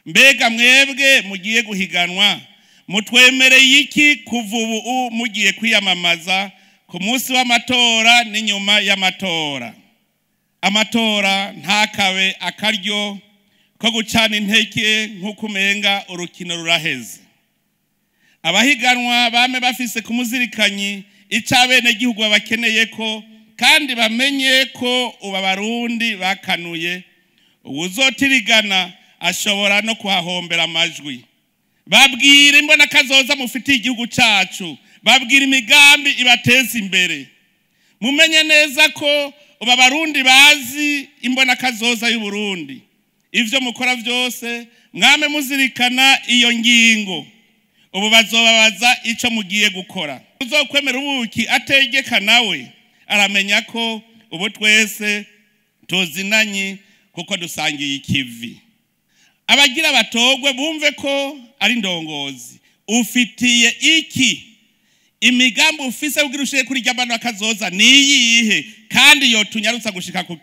Mbega mwebwe mugiye guhiganwa, mutwemereye iki kuva ubu mugiye kwiyamamaza ku munsi w'amatora n'inyuma y'amatora? Amatora ntakabe akaryo ko gucana inteke nk'uko umenga urukino ruraheze. Abahiganwa bame bafise ku muzirikanyi ico abenegihugu babakeneye ko, kandi bamenye ko ubu Abarundi bakanuye. Uwuzotirigana ashobora no kuhahombera amajwi. Babwire imbona kazoza mufitiye igihugu cacu, babwire imigambi ibateza imbere. Mumenye neza ko ubu Abarundi bazi imbona kazoza y'Uburundi. Ivyo mukora vyose mwame muzirikana iyo ngingo. Ubu bazobabaza ico mugiye gukora. Uzokwemera ubuki ategeka nawe aramenya ko ubu twese tuzinanye kuko dusangiye ikivi. Abagira batogwe bumve ko ari ndongozi. Ufitiye iki imigambi ufise kugira ushire kuri ry'abana kazoza niyihe, kandi yotunyarutsa gushika ku